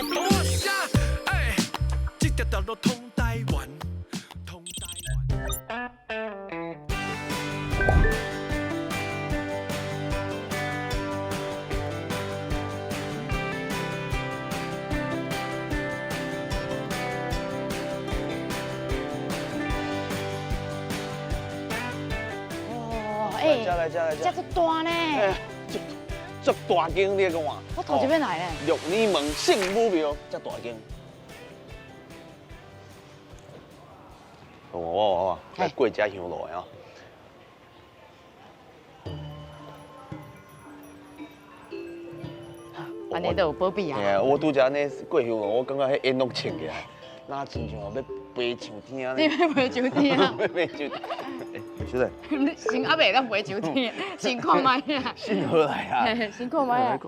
个鼓声，哎，這條道路通台灣，通台灣。哦，來這來這來這這足大呢，足足大間你講話。我頭一擺來呢。鹿耳門聖母廟，遮大間。我我我，來過這香爐的哦。按呢都有保庇啊。嘿啊，我拄才按呢過香爐，我感覺彼煙攏衝起來，若親像欲飛上天你欲飛上天啊？欲飛上天。欸，小姐。你先猶袂當飛上天，先看覓啊。信號來啊。先看覓啊。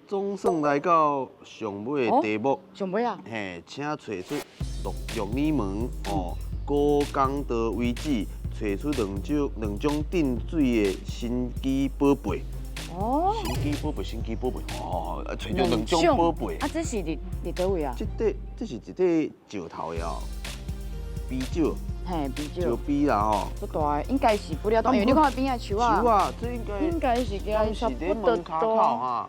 總算來到上尾的題目。上尾啊。嘿，請揣出鹿鹿耳門哦，古江道遺址，揣出兩種兩種鎮水的神奇寶貝。哦。神奇寶貝，神奇寶貝，哦，揣著兩種寶貝。啊，這是佇佇佗位啊？這塊這是一塊石頭的哦，啤酒。嘿，啤酒。石碑啦吼。足大的，應該是不了當，因為你看邊仔樹仔。樹仔，這應該。應該是加差不多門口哈。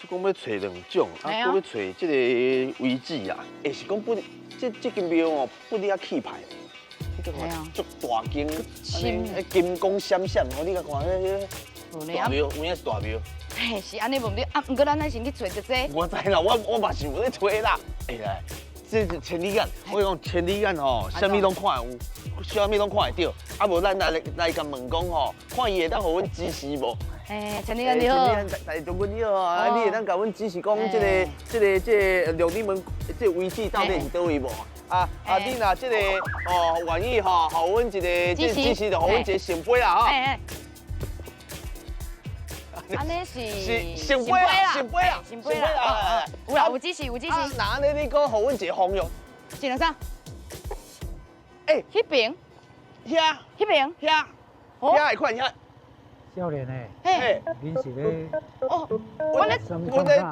這講欲揣兩種，啊，閣欲揣這個位置啊，欸，是講不，這這間廟哦，不哩較氣派。足大間，金光閃閃，哦，你共看，彼彼大廟，有影是大廟。嘿，是按呢無毋對，啊，毋過咱愛先去揣著這。我知啦，我我嘛是有咧揣啦。欸來，這是千里眼，我講千里眼吼，啥物攏看會有，啥物攏看會著。啊，無咱來來共問講吼，看伊會當予阮指示無？欸，千里眼你好。千里眼，大將軍你好啊，你會當共阮指示講，這个、這个、這个鹿耳門這个位置到底是佗位無？啊啊！你若這个哦願意吼，予阮一个這指示，就予阮一个聖杯啦吼。按呢是是聖杯啦，聖杯啦，聖杯啦。有啦，有指示，有指示。那按呢你閣予阮一个方向。一兩三。欸，彼邊。遐。彼邊。遐。遐會款遐。少年的，嘿，恁是咧？哦，我咧，我咧。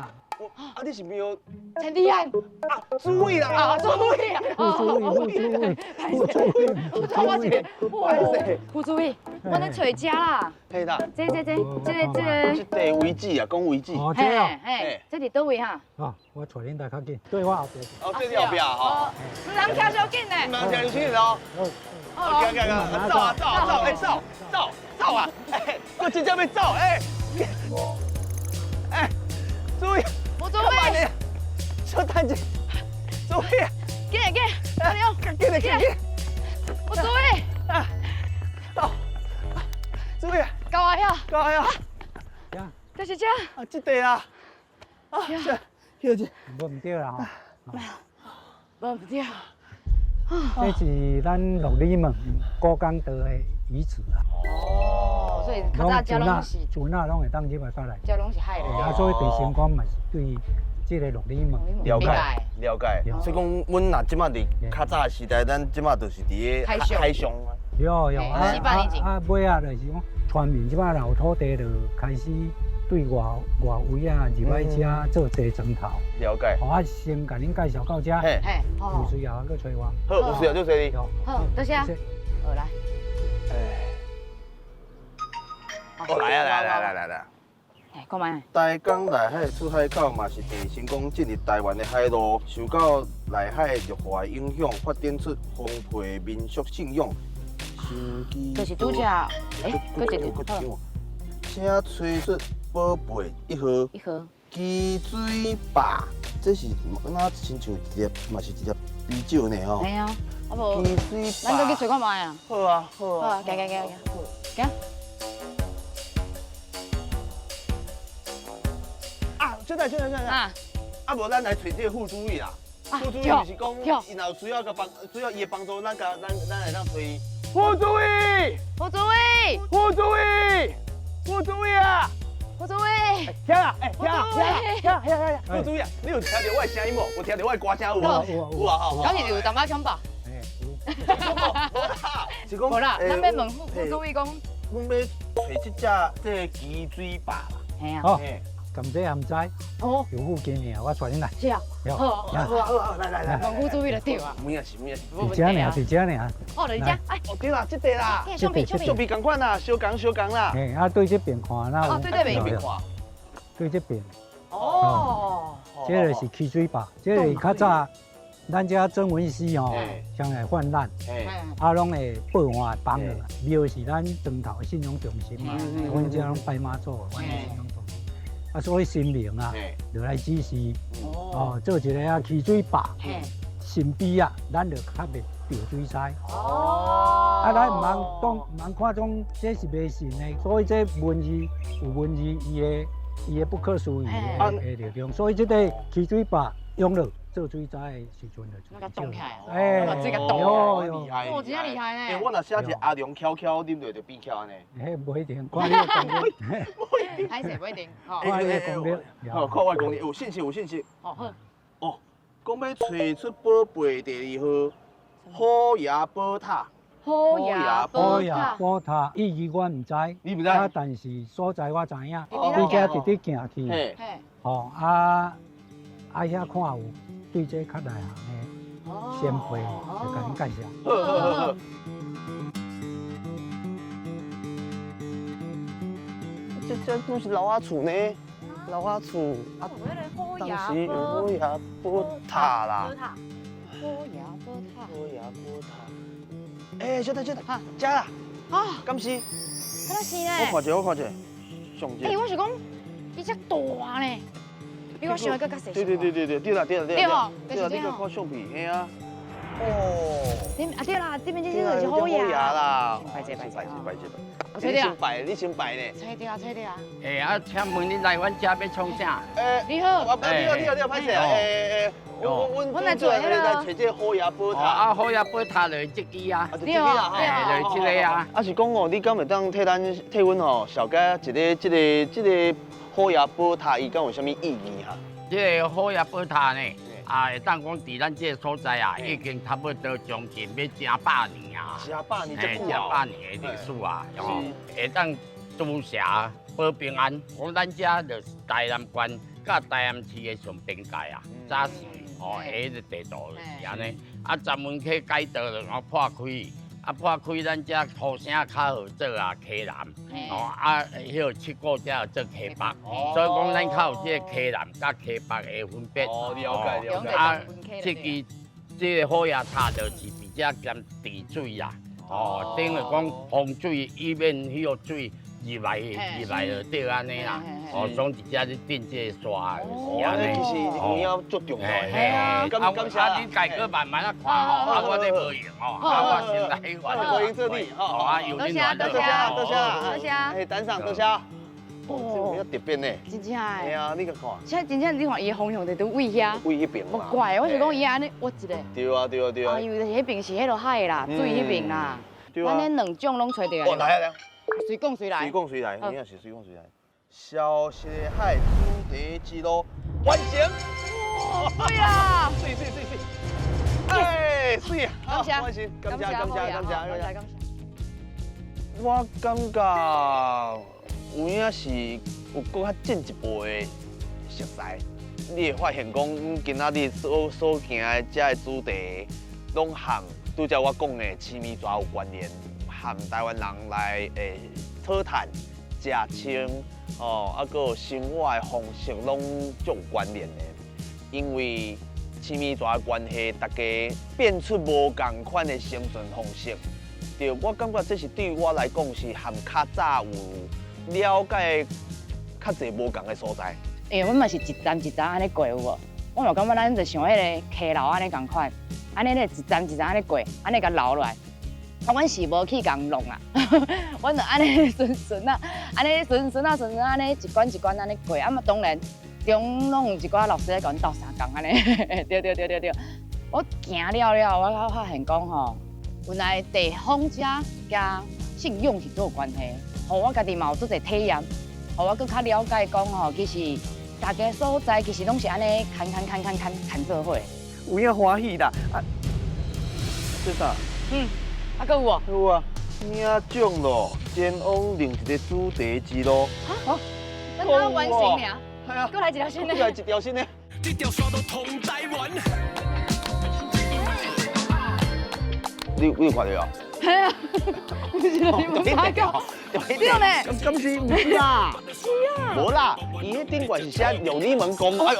啊！你是廟千里眼啊？主委啦！啊，主委啊！副主委，副主委，副主委，副主委，我咧揣遮啦。嘿啦，這這這這個這個這塊位置啊，講位置。哦，這哦，嘿，這佇佗位哈？哦，我揣恁來較緊，對我後壁。哦，這佇後壁吼。毋通徛傷緊呢。毋通徛傷緊哦。哦，行行行，走啊走啊走，欸走走走啊！欸，我真正欲走，欸，欸，注意。吴主委，小等一下，主委，紧来紧，快点，紧来紧来，吴主委，啊，到，主委，到啊遐，到啊遐，这是这，啊，这块啊，啊，这，休息，无毋对啦吼，无毋对，这是咱鹿耳门古江道的遗址啊。哦，所以较早遮攏是船仔攏會當入來過來，遮攏是海的。啊，所以鄭成功嘛是對這個鹿耳門了解了解。所以講，阮若這馬佇較早的時代，咱這馬就是佇个海上。對對，啊啊，尾仔就是講，村民這馬老土地就開始對外外圍啊入來遮做坐庄頭。了解。好，啊，先共恁介紹到遮。嘿，有需要閣揣我。好，有需要就揣你。好，多謝。好來。哦，來啊，來來來來來。哎，講覓。台江內海出海口嘛是鄭成功進入台灣的海路，受到內海綠化的影響，發展出豐富的民俗信仰。就是拄才，欸，閣一個，請揣出寶貝一號。一號。雞水壩，這是敢親像一粒，嘛是一粒啤酒呢吼。嘿啊，啊無。雞水壩。咱閣去揣看覓啊。好啊，好啊。好啊，行行行行，行。小等，小等，小等。啊，啊無咱來揣這个副主委啦。副主委就是講，伊若有需要共幫，需要伊的幫助，咱共咱咱會當揣伊。副主委，副主委，副主委，副主委啊！副主委，聽啊，欸，聽啊，聽啊，聽啊，副主委啊，你有聽著我的聲音無？有聽著我的歌聲有無？有啊，吼。敢是有淡薄恐怖？欸，有。是講，無啦，咱欲問副主委講，阮欲揣這隻這个奇水坝啦。嘿啊。好，敢這毋知？哦，有附近爾，我帶恁來。是啊。好，好啊好啊，來來來。問古主委就對啊。有影是有影是。佇遮爾，佇遮爾。哦，佇遮。哎。哦對啦，這塊啦。相片相片。相片仝款啦，相仝相仝啦。嘿，啊對這邊看，那有。哦，對這邊看。對這邊。哦。這个是奇水壩，這个較早咱遮曾文溪吼，上來泛濫，啊，攏會報岸崩落來。廟是咱庄頭信仰中心嘛，阮遮攏拜媽祖，阮信仰中心。啊，所以神明啊，就來指示，哦，做一个啊奇水壩，神秘啊，咱就較袂著水災。哦。啊，咱毋通當，毋通看總這是迷信的，所以這文字有文字伊的不可思議的力量，所以這个奇水壩用了做水災的時陣就。那個凍起來，哎，這個凍，厲害，哦，真厲害呢。欸，我若寫一個阿龍巧巧，啉落就變巧按呢。彼無一定，看你的功力。無一定，歹勢無一定。看你的功力。好，看我的功力，有信息，有信息。哦好。哦，講欲揣出寶貝第二號虎爺寶塔。虎爺寶塔。虎爺寶塔，意義我毋知。你毋知？啊，但是所在我知影。你遮直直行去。嘿。吼啊啊！遐看有對這較內行的前輩，就共恁介紹。好好好好。這這攏是老仔厝呢，老仔厝啊。當時虎爺寶塔啦。虎爺寶塔。虎爺寶塔。欸，小等小等，遮啦。啊。敢是？敢是呢？我看者，我看者，上者。欸，我是講，伊遮大呢。比我想的閣較細。對對對對對，對啦對啦對啦。對對啦，你閣看相片，嘿啊。哦。對啊對啦，這邊這就是虎爺啦。拜謝拜謝拜謝拜謝。我揣著。你先拜，你先拜呢。揣著啊揣著啊。欸啊，請問你來阮遮欲創啥？欸，你好。你好你好你好，歹勢啊。欸欸，我阮來做彼个。來揣這個虎爺寶塔。啊，虎爺寶塔就是這支啊。對啊。欸，就是這个啊。啊是講哦，你敢會當替咱替阮吼，小解一个這个這个虎爺寶塔，伊敢有啥物意義哈？這个虎爺寶塔呢，啊，會當講佇咱這个所在啊，已經差不多將近欲成百年啊。成百年，這久啊。成百年的歷史啊，吼，會當除邪保平安。講咱遮就是台南縣佮台南市的上邊界啊，早時吼，彼个地圖就是按呢。啊，專門去改道，然後破開。啊，破開咱遮土城較好做啊，溪南，哦啊，彼個七股才有做溪北，所以講咱較有這个溪南佮溪北的分別。哦，了解了解。啊，這支這个虎爺塔就是佇遮兼治水啦，哦，等於講防水，以免彼个水入來入來就對按呢啦。哦，總佇遮咧鎮這个沙就是按呢。其實有影足重要的。嘿啊，感謝。啊，你家閣慢慢仔看吼，啊，我這無閒吼，啊，我先來，我無閒做你，吼，啊，有多謝多謝多謝多謝。哎，等上多謝。哦，這有影特別呢。真正的。嘿啊，你閣看。這真正你看伊的方向就佇位遐。位彼邊無怪，我是講伊按呢挖一个。對啊對啊對啊。啊，因為就是彼邊是彼落海啦，水彼邊啦。對啊。咱彼兩種攏揣著。哦，來啊來。隨講隨來。隨講隨來，真正是隨講隨來。消失的海主題之路完成。對啦。媠媠媠媠。哎，媠啊！感謝，完成，感謝感謝感謝感謝感謝。我感覺有影是有閣較進一步的熟似。你會發現講，今仔日所行的這个主題，攏和拄才我講的青暝蛇有關聯，和台灣人來討趁、食穿，哦，啊，閣有生活的方式攏足有關聯的。因為青暝蛇的關係，大家變出無仝款的生存方式。對，我感覺這是對我來講是和較早有了解較濟無仝的所在。因為阮嘛是一站一站按呢過有無？我嘛感覺咱就像彼个溪流按呢仝款，按呢咧一站一站按呢過，按呢共流落來。啊，阮是無去共弄啦，阮就按呢順順啊，按呢順順啊順順按呢一關一關按呢過。啊嘛當然中攏有一寡老師咧共阮鬥相共按呢，對對對對對。我行了了，我才發現講吼，原來地方遮佮信仰是足有關係。予我家己嘛有足濟體驗，予我閣較了解講吼，其實大家所在其實攏是按呢牽牽牽牽牽牽做伙。有影歡喜啦！啊，這啥？嗯，啊，閣有無？有啊。领奖咯，前往另一个主题之路。好，咱刚完成了，係啊，閣來一條新的，閣來一條新的。這條線路通台灣。你有看著啊？係啊，不是你有發覺？對咧，敢是毋是啦？是啊。無啦，伊彼頂懸是寫琉璃門宮。哎呦！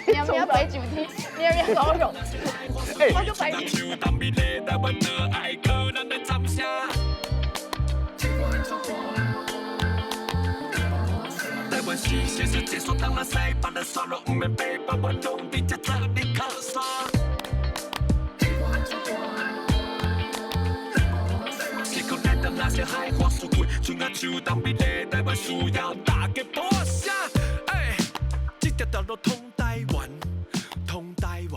你要不要白酒天？你要不要高雄？哎，我就白酒。这条道路通